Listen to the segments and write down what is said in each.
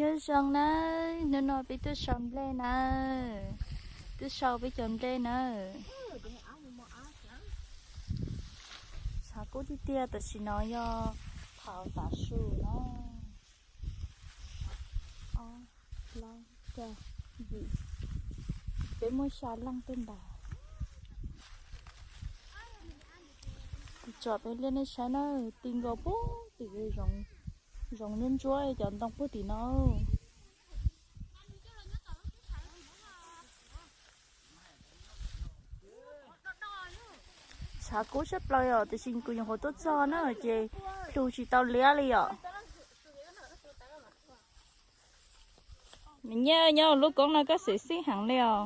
Nyob zoo nawb, hnub no peb tuaj sau nplej nawb, tuaj sau peb cov nplej nawb. Tshav kub tiag tiag, tam sim no yog thaum tav su no. Peb muab xya leej tuaj npaj. Tsom peb liaj nej saib na, ti nkaus puag tim zoov ntsuab ntsuab cov ntoo puag tim no. Tshav kub tshaj plaws os, tiam sis kuv nyuam qhuav tuaj txog na ces hlub tsis tau liab li os. Nyiaj, nyob lub koob no koj xim xij heev li os.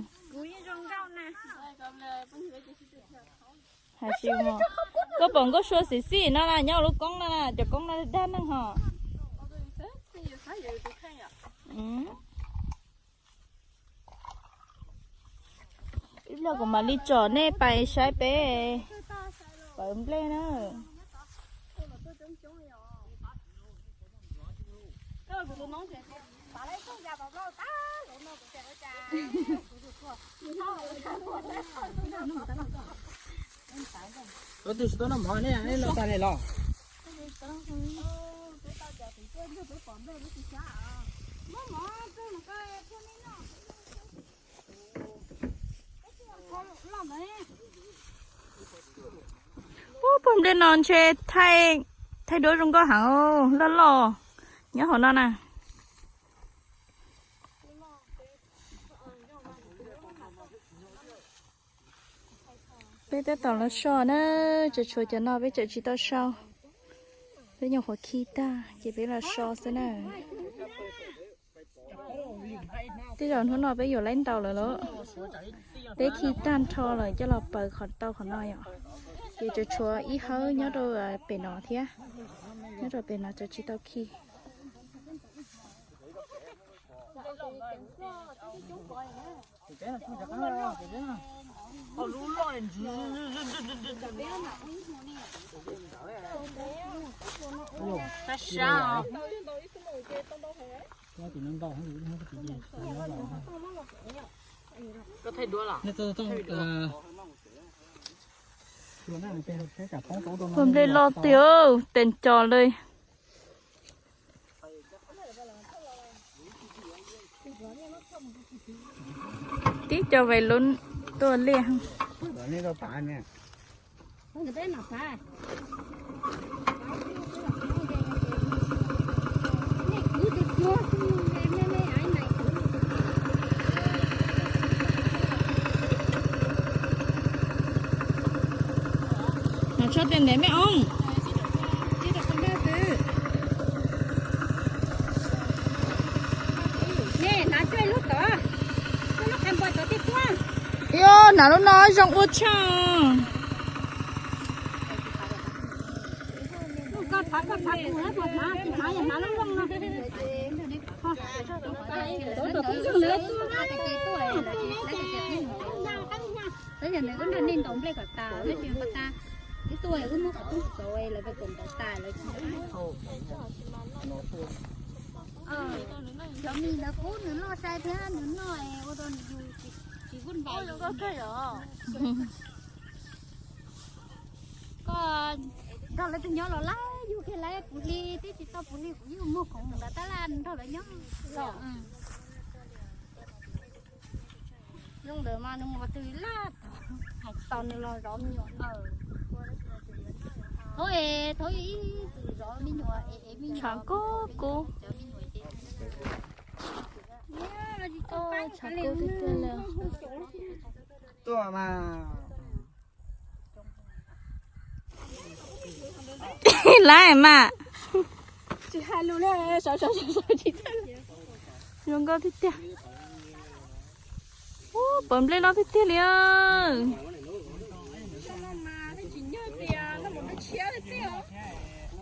Hais tsis mus, koj pom Nkauj Sua xim xij no na, nyob lub koob no na, cov koob no dag neeg hos. Ib pliag kuv mam li tsom nej pais saib peb pawv nplej na. Tus tsis tau noj mov ne, noj tas li los? Ub, pawg nplej no ntshe thaij duab zoo nkauj heev, loj loj nyob hauv no na. Peb tab tom los so na, tseem tshuav cov no peb tseem tsis tau sau. Peb nyuam qhuav khi tag ces peb los so xwb na. Tej zaum hnub no peb yuav laib ntau lawm lauj. Peb khi tag nrho lawm coj los paws qhov tau qhov no yom. Ces tseem tshuav ib hawb nyob rau pem no thiab. Nyob rau pem no tseem tsis tau khi. Pawg nplej loj tiag, tes cos li. Tib co vais lub tuaj liaj. Nov tso tes ntev me oov. Io, hnav lub no zoo ua tshaj. Tab yog nws wb nrog nej ntaus nplej kom tas, tab sis pas tas wb tuaj wb muab qhov rooj txov lawv pem kom ntaus tas lawv tsis. Cov mis ntawd kub nws loj sai thiab nws noj ua rau nws yus tsis vuj npaim. Koj nrog lawv tus nyob los lawv yug kiag lawv puv hli, twb tsis tau puv hli kuv yeej muag khoom mus nrog tab laj nrog lawv nyob. Zoo ntawd mas nws mus qhov twg laj tau nws los zov me nyuam. Thov es thov ib txwm zov me nyuam es me nyuam. Tshav kub kub. Tshav kub tiag tiag li. Tuaj mas. Lawm mas. Zoo nkauj tiag tiag. Ub, pawv nplej loj tiag tiag li.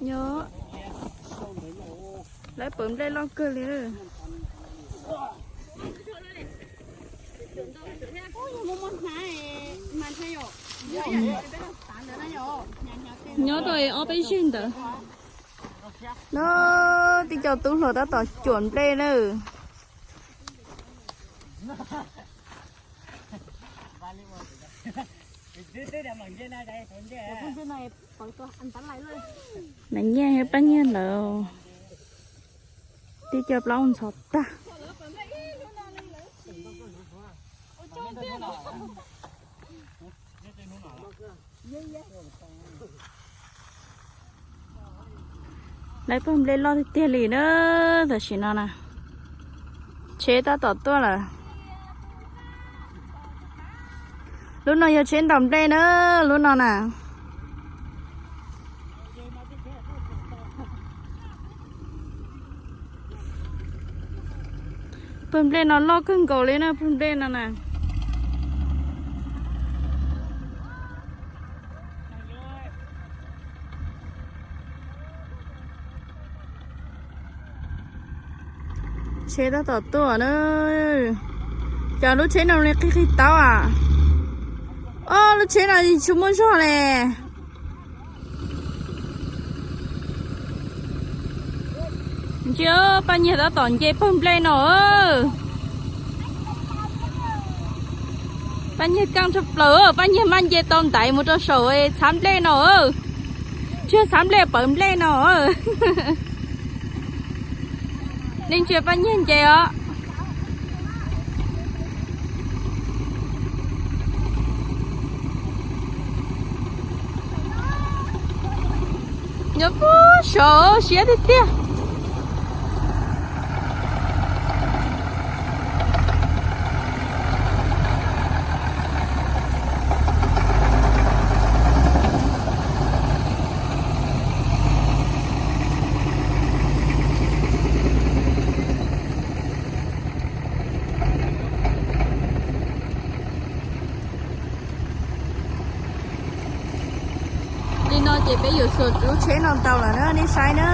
Nyob, lawv pawv nplej loj kawg li. Nyob rau ob peb zeg ntawd. No, tib coj tub hluas tab tom cuam nplej na. Nas Nyiaj thiab Paj Nyiag lawv tib co plaub ntxhov tag. Lawv pawg nplej loj tiag tiag li na. Tam sim no na, tsheb tab tom tuaj lawm. Lub no yog tsheb ntaus nplej na, lub no na. Pawg nplej no loj kawg nkaus li na, pawg nplej no na. Tsheb tab tom tuaj na. Cov lub tsheb no li qig qig taub a. Ob lub tsheb no tsis muaj zog le. Ntsia, Paj Nyiag tab tom nce pawg nplej no. Paj Nyiag keej tshaj plaws, Paj Nyiag maj nce tau ntaiv mus rau saum txhab nplej no. Tsis yog txhab nplej, pawg nplej no. Nej ntsia Paj Nyiag nce os. Nyob puag saud siab tiag tiag. Li no ces peb yuav xuas lub tsheb no tau lawm na, nej saib na.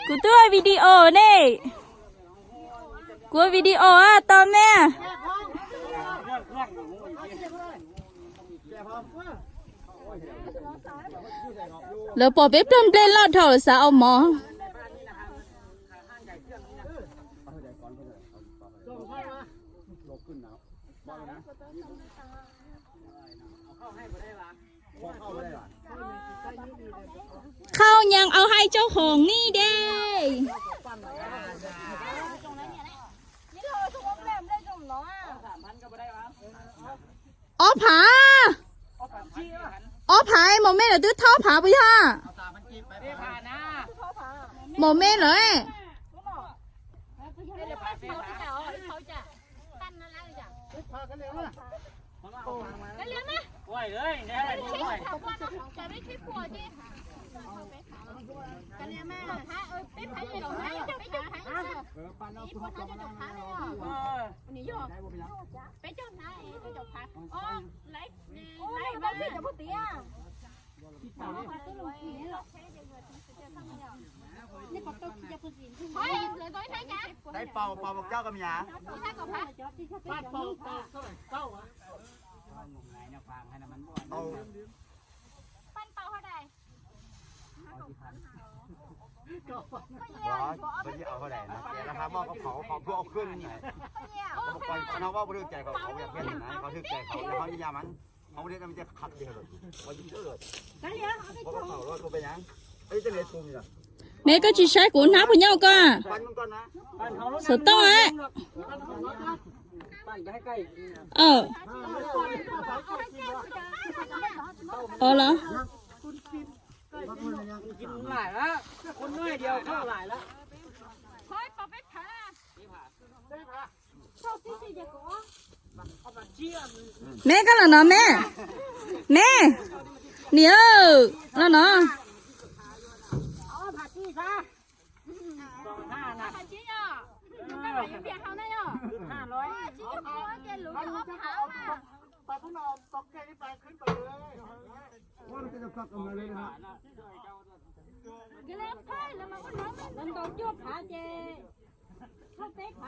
Kuv twb ua video ne. Kuv ua video tau ne. Lawv pom peb pawg nplej loj dhau lawv xav ua mov. Khau nyees au hais tsau hoom ni de. Ob phav, ob phav, maum me lawv twb thauj ob phav puas yog? Maum me lawv. Tais paus paus coj kom nyam. Ua, koj yeej ua hauj lwm no ces lawv hab moj koj phom, koj phom pluaj khwb na. Koj no vaj pw twg cais kom khov, yog peb na koj twg cais khov, yog hov nyam mas hov peb no mas cais khov tiag lawm, ua yeej lawm. Koj phom los koj peb na, ne koj tsis saib kuv hnab puas nyob koj. Xov tooj a. Los. Me koj los no me. Me, niam, los no. Nkaus cuaj phav ces thauj peb phav.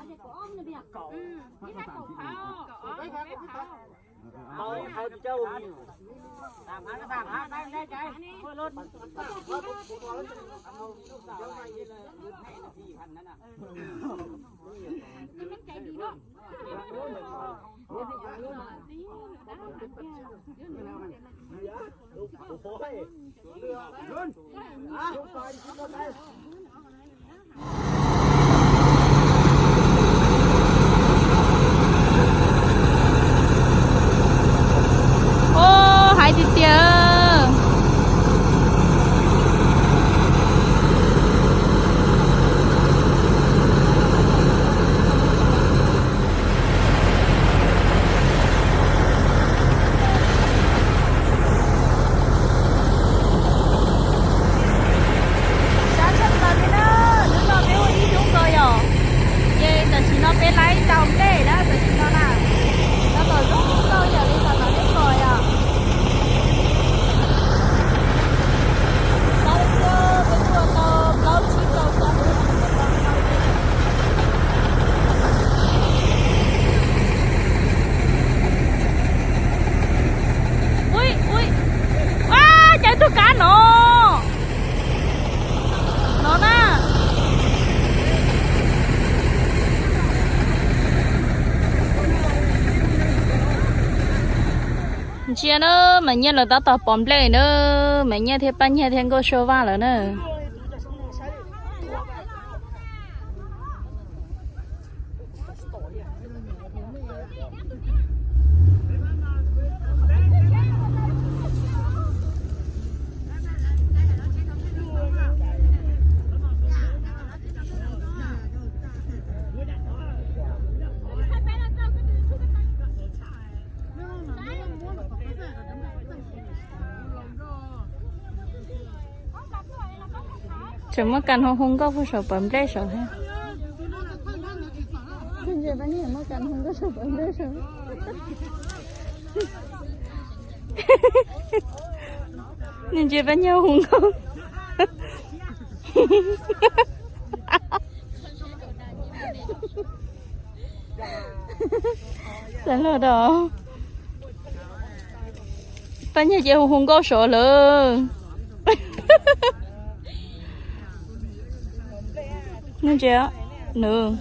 Ua hais tiag tiag. Sab tshaj plaws li na, hnub no peb ua ib hnub nkaus yom. Ces tam sim no peb laib tau nplej na, tam sim no na, no kom zoo nkauj yam li thaum peb pom yom. Peb ua tau plaub tsib kaum xya. Ui, ui, ua cas tus kab no, no na. Ntsia na, Maiv Nyiaj lawv tab tom pov nplej na, Maiv Nyiaj thiab Paj Nyiaj thiab Nkauj Sua Vaj lawv na. Tseem muaj kas hu hu nkauj puag saum pov nplej saud thiab. Muaj kas hu nkauj saum pov nplej saud. Nws ntsia Paj Nyiaj hu nkauj. Xav los dog. Paj Nyiaj ces hu hu nkauj saud lawm. Nws ntsia, nws.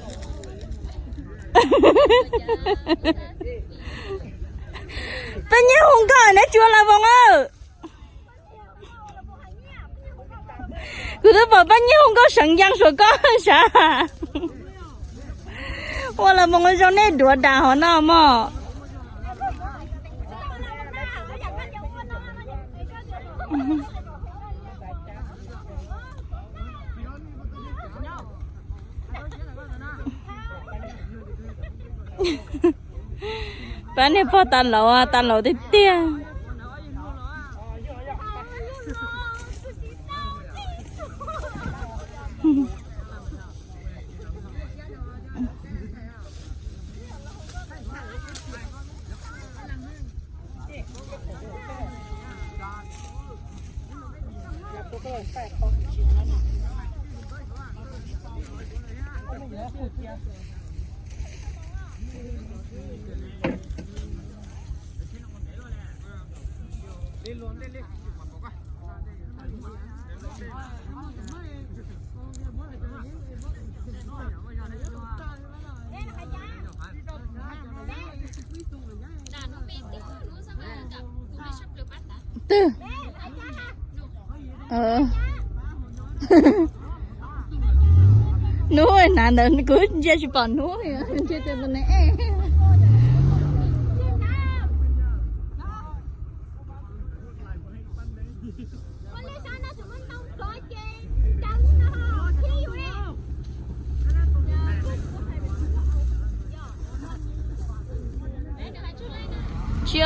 Paj Nyiaj hu nkauj neb tsuas los voos aw. Kuv twb pom Paj Nyiaj hu nkauj seev yees saum koj sav. Ua los mus zoo nej duav das hov no mog. Pab niag pog tas laus, tas laus tiag tiag. Twg? Hnub hnav ntawd kuv ntsia tsis pom hnub, ntsia tus ne. Tsis,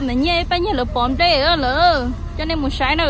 Maiv Nyiaj, Paj Nyiaj lawv pov nplej lawm, coj nej mus saib na.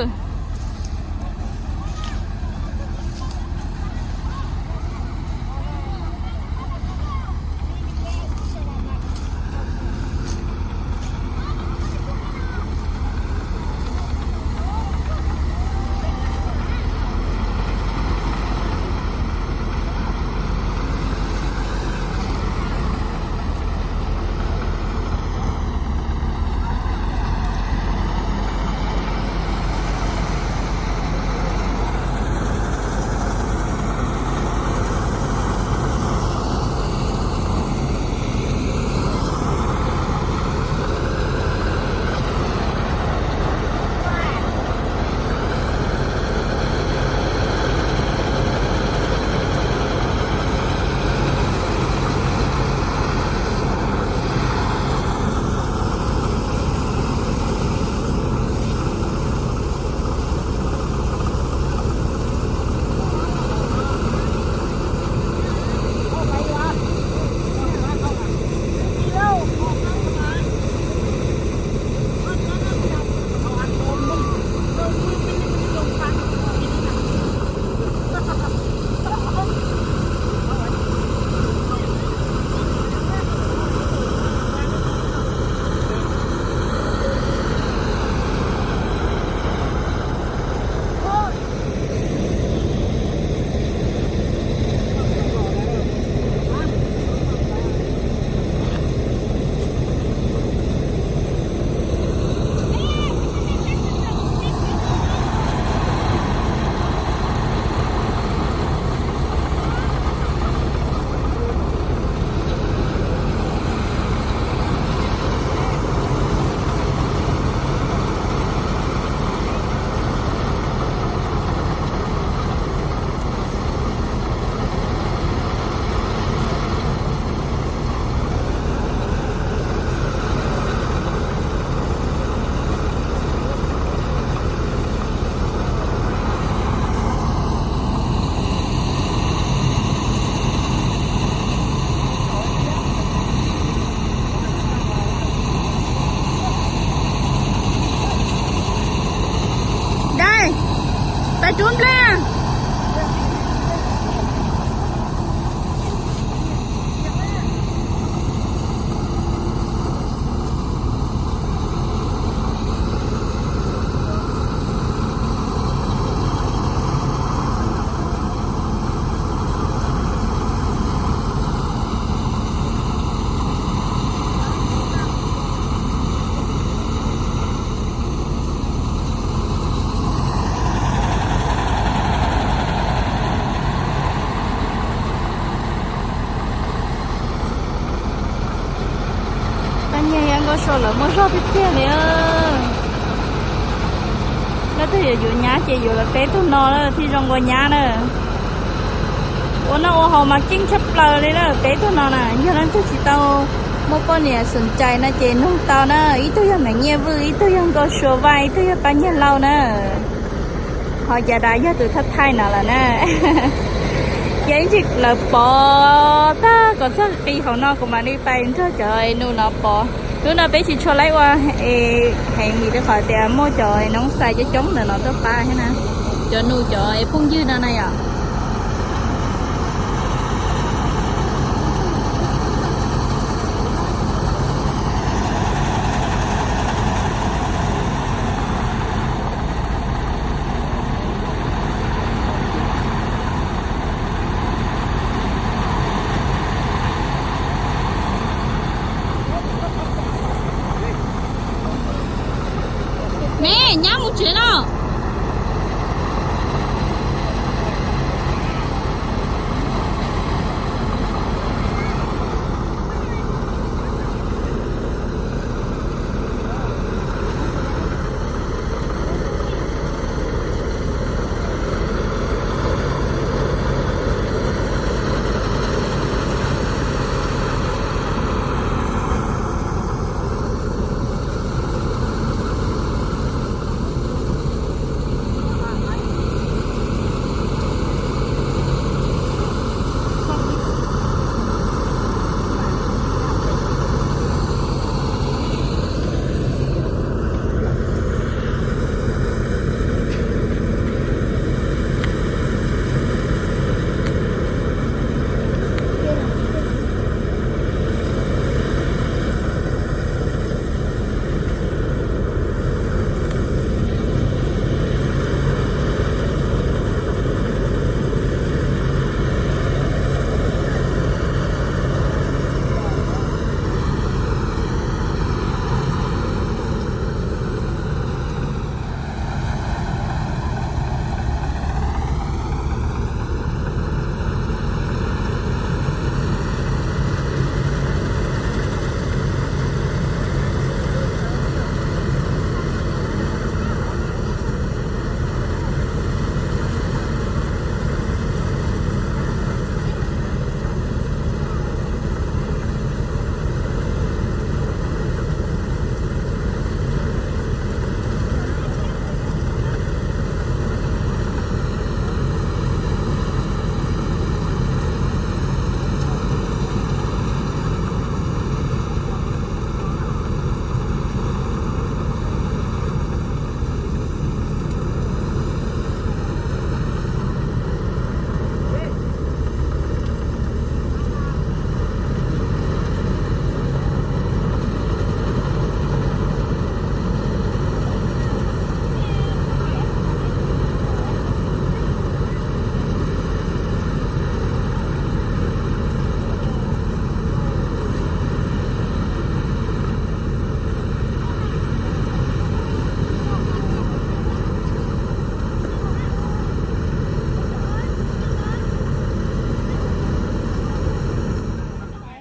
Sau lawv muaj zog tiag tiag li. Leej twg yuav yuav nyab ces yuav lawv peb tug no na thiaj zoo ua nyab na. Ua noj ua haus mas keej tshaj plaws li na, peb tug no na. Yog leej twg tsis tau muaj poj niam xoom cais no ces nug tau na. Ib tug yog Maiv Nyiaj Vwj, ib tug yog Nkauj Sua Vaj, ib tug yog Paj Nyiag Lauj na. Ho Yas Das yog tus thawj thaij no lawm na. Ces ib ntsis lawv pov tag kom txog qis hauv no kuv mam li pais nrog cov nus no pov. Hnub no peb tsis tshua laib ua heev vim rau qhov tias muaj cov noob xais coob coob ntawm no tuaj pab thiab na. Cov nus cov phooj ywg no na yom. Me, nyab mus tsev no.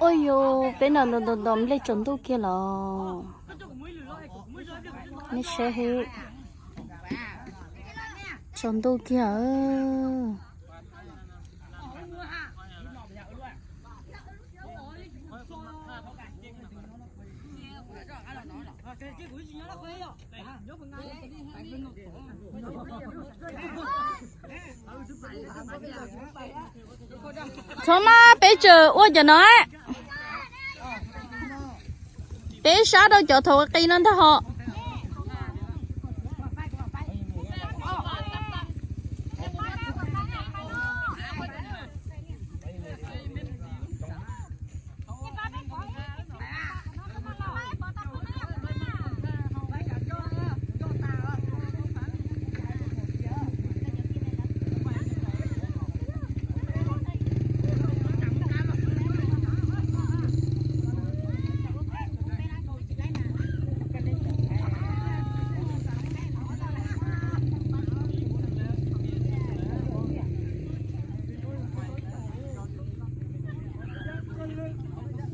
Ua yus peb no ntos ntos nplej tsaus ntuj kiag los. Nej saib, tsaus ntuj kiag. Txhob mas peb tseem ua cov no, peb sab rau cov thaum qis no ntag hos.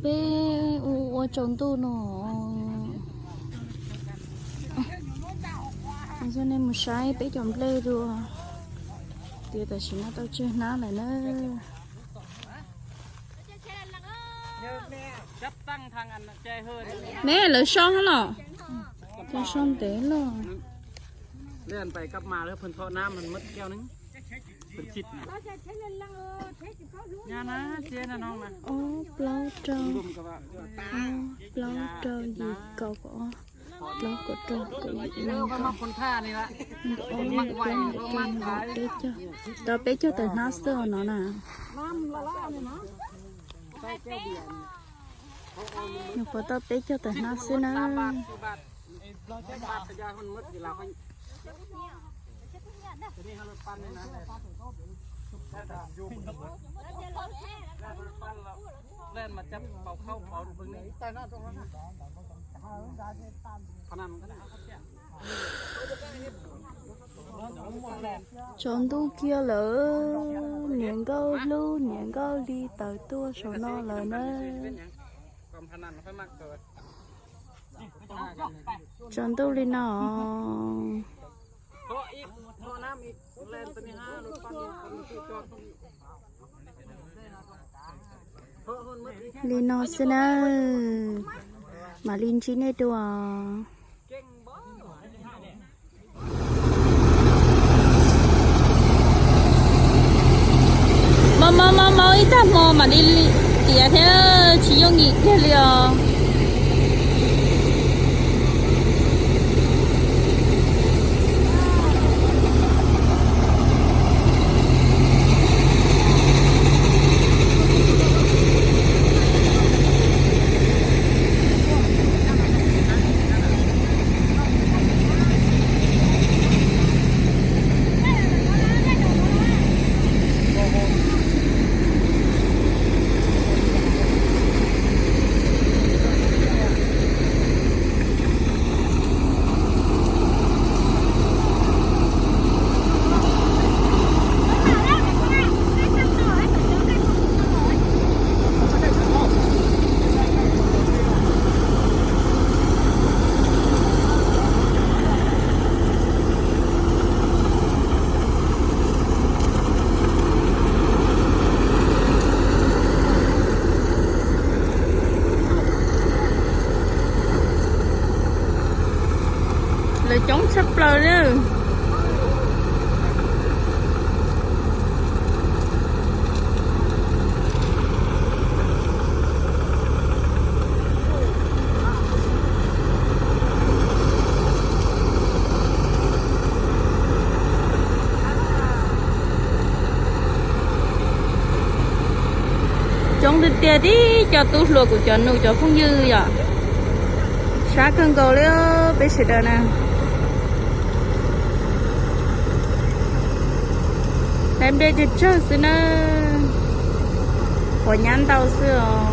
Peb ua ua tsaus ntuj no. Coj nej mus saib peb cov nplej dua, tias tam sim no tau tsawg hnab lawm na. Ne lawv so los, so ntev los. Ob, plaub, rau, plaub, rau, yim, kaum, kaum ob, plaub, kaum rau, kaum yim, kaum, ob, plaub, kaum peb caug. Tau peb caug tawm hnab xwb no na. Nyuam qhuav tau peb caug tawm hnab xwb na. Tsaus ntuj kiag lawm, niam nkauj hlub niam nkauj li tawm tuaj saum no lawm na. Tsaus ntuj li no. Li no xwb na, mam li ntsib nej dua. Mau mau mau mau ib tag hmo mam li tiav thiab, tsis yooj yim kiag li os. Lawv coob tshaj plaws li. Coob tiag tiag tib co tub hluas kuv cov nus cov phooj ywg yom. Sab kawg nkaus li peb sawv daws na. Lawv nplej tsawg tsawg xwb na. Quav nyab ntau xwb os.